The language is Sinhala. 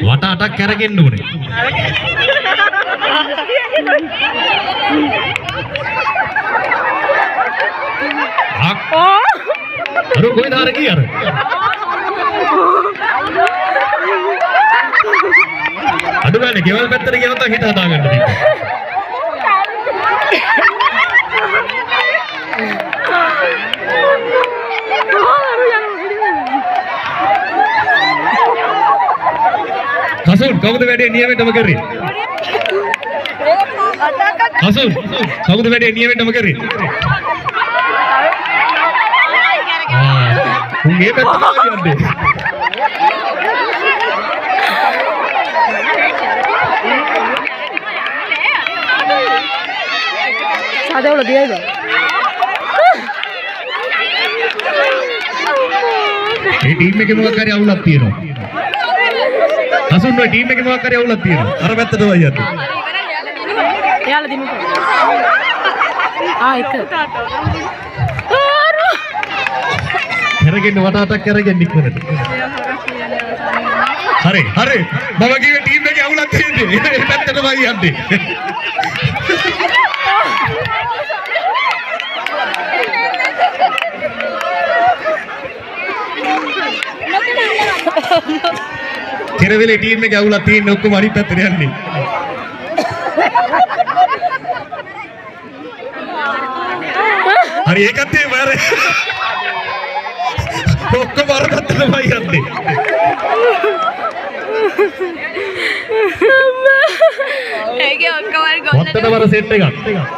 වට අටක් කැරකෙන්න ඕනේ. අර කොයිද අර කී අර? අඩු ගානේ ගෙවල් පැත්තට ගියොත් හිත හදා ගන්න තිබ්බා. කසුන් කවුද වැඩේ නියමෙටම කරේ? කසුන් කවුද වැඩේ නියමෙටම කරේ? උන් ඒ පැත්තට යන්නේ. ছাদে দিয়ে দাও। මේ ටීම් එකේ මොකක් හරි අවුලක් තියෙනවා. කසුන් ඔය ටීම් එකේ මොකක් හරි අවුලක් තියෙනවා. අර පැත්තට වයි යන්නේ. එයාලා දිනුවා. ආ එක. කරගෙන වට අටක් කරගෙන ඉක්මනට. හරි හරි මම කිව්වේ ටීම් එකේ අවුලක් තියෙන්නේ. ඒ පැත්තටමයි යන්නේ. කෙරවෙලේ ටීම් එකේ අවුලක් තියෙන්නේ ඔක්කොම අනිත් පැත්තට යන්නේ. හරි ඒකත් එහෙම අර ඔක්කොම අර පැත්තටමයි යන්නේ. ඒකේ ඔක්කොම අර වත්තට වර සෙට් එකක්.